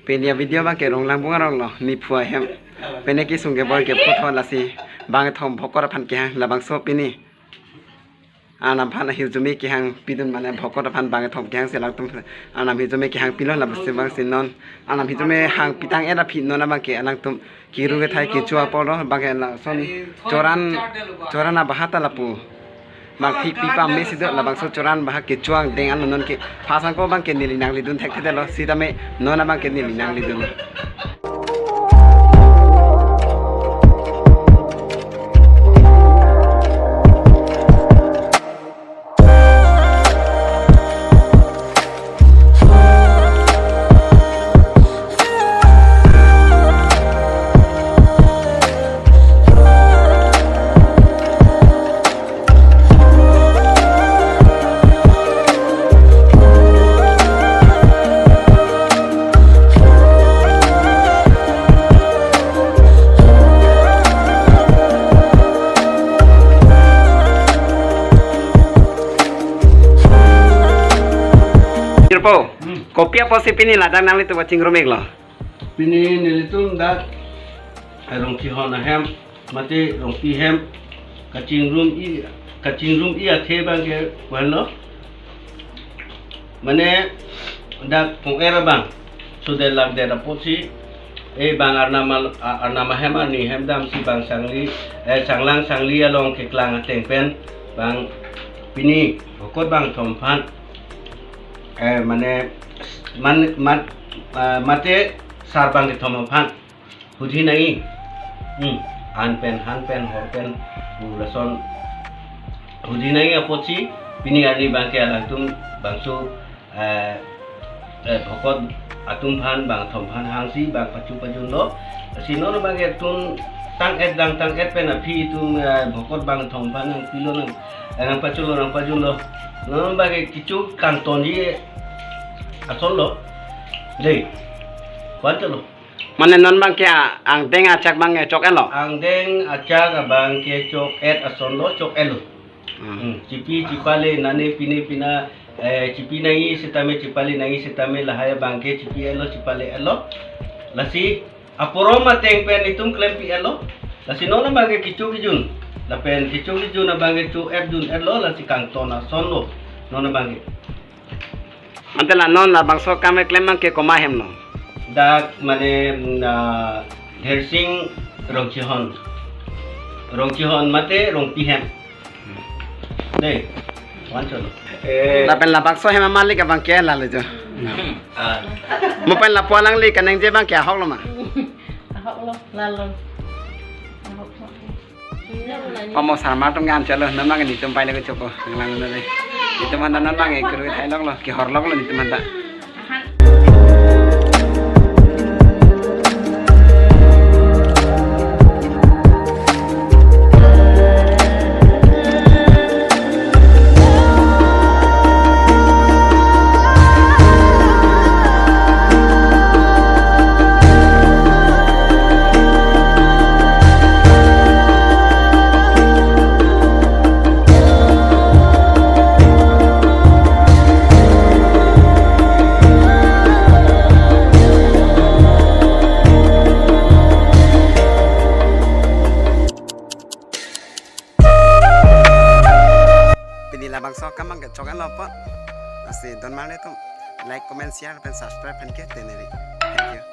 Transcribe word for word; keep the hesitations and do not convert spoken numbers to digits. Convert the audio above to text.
Pini a-video abangke Ronglangbung arong lo, niphu ahem. Pini kesung keboi ke puthot lasi bangkethom Bhokot aphan kehang, labangso pini Arnam aphan ahirjume kehangpidun mane Bhokot aphan bangkethom kehang si alangtum Arnam ahirjume kehangpilo, labangsi abangsi non Arnam ahirjume hangpitang-et aphi non abangke alangtum kiru kethai kecho apor lo, abangke lason choran, choran abaha ta lapu. Bang thik pi pame si do, labangso choran abaha kecho angdeng alo, non ke phasang ko abangke neli nanglidun thekthedetlo, sitame non abangke neli nanglidun. Jirpo, hmm, kopi apotsi pini ladak nanglitum kachingrum-iklo? Pini nelitum dak Rongchihon ahem mate Rongpi ahem kachingrum-i, kachingrum-i athe abangke kohenlo. Mane dak pong-er abang sodelakdet apotsi, eh, bang Arnam al-, a-, Arnam ahem arni ahem damsi bang sangli, eh, sanglang sangli along keklang ateng pen bang pini Bhokot bangkethom aphan, eh, mane man, man, ah, mate sar bangkethom aphan hudhi nangji. Hmm. An pen, han pen, hor pen, pu lason hudhi nangji apotsi pini arni abangke alangtum bangso, eh, eh, Bhokot atum aphan bangkethom aphan hangsi bang pachu pajunlo. Si non abangke tun tang-et dang tang-et pen aphi itum, eh, Bhokot bangkethom aphan nangpilo nang, eh, nangpachunlo, nangpajunlo. Non abangke kecho kangtonji asonlo. Dei. Koan chalo. Mane non abangke a-, angdeng achak abangke chok-etlo? Angdeng achak abangke chok-et asonlo, chok-etlo. Hmm. Hmm, chipi chipale nane pine pina, eh, chipi nangji sitame chipale nangji sitame lahai abangke chipi-etlo, chipale-etlo. Lasi aporom ateng pen itum klempi-etlo. Lasi non abangke kecho kejun. Lapen kecho kejun abangke cho-et jun-etlo, lasi kangton asonlo. Non abangke. Ante la non labangso akam keklem abangke komat ahemlo? Dak mane, mm, ah, Dhersing Rongchihon. Rongchihon mate Rongpi ahem. Dei, koan chalo. Eh. Lapen labangso ahem amalik abangke lalo jo. Ah. Mo pen lapu alangli kaningje abangke ahoklo ma? Ahoklo, lalo. Ahoklo. Omo sarma atum ke-an chalo, non abangke netum pai le kechokpo, nanglang non le. Netum aphan non abangke kuru thailoklo, kehorloklo netum aphan ta. Pini labangso akam abangke chok-etlo apot. Lasi don marli atum like, comment, share pen subscribe pen ke teneri. Thank you.